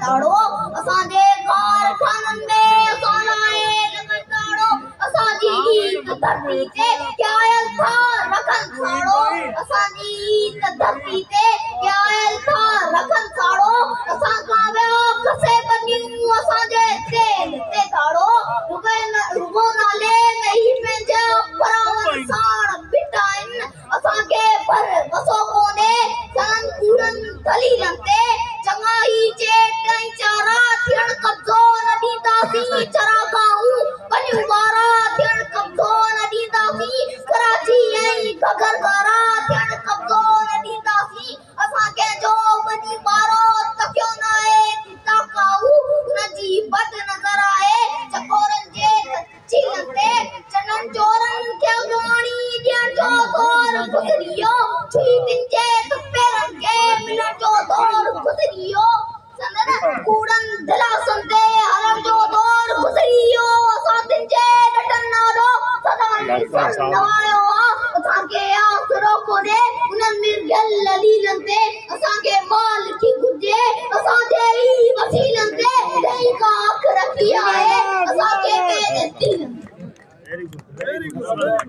تاڙو، اسان جي ڪارخانن ۾ اسان لاء لڳن تاڙو، اسان جي عيد ڌرتي تي ڪي آيل ٿا رکن ساڙو، اسان جي عيد ڌرتي تي ڪي آيل ٿا رکن ساڙو، اسان کان ويا کسي ٻنيون اسان جي تيل تي ڌاڙو، رڳو نالي ۾ هي پنهنجا پراون ساڻ ڀٽ آهن، اسان کي ڀر وسو ڪونهي سندن ڪوڙن دليلن تي، چڱا هي چيٽ ۽ چارا ٿيڻ قبضو نه ڏينداسين، چراگاهون ٻنيون ٻارا ٿيڻ قبضو نه ڏينداسين، ڪراچي ۽ گهگهر گارا ٿيڻ قبضو نه ڏينداسين، اسان ڪنهن جو ٻني ٻارو تڪيو ناهي ٿي تاڪائو انهن جي بد نظر آهي چڪورن جي ته چيلن تي، چنن چورن کي اڳواڻي ڏيڻ جو دور گذري ويو، ڇهي تن جي ته پيرن کي ملڻ جو دور گذري ويو، سندن ڪوڙن دلاسن تي هلڻ جو دور گذري ويو، اسان تن جي ڏٽن آڏو سدائين سر نوايو آ، اسان کي آسرو ڪونهي انهن مرگهيل لليلن تي، اسان کي مالڪي گهرجي اسان جي ئي وسيلن تي، تنهن ڪا اک رکي آهي اسان کي پنهنجي دلن تي. Very good, very good.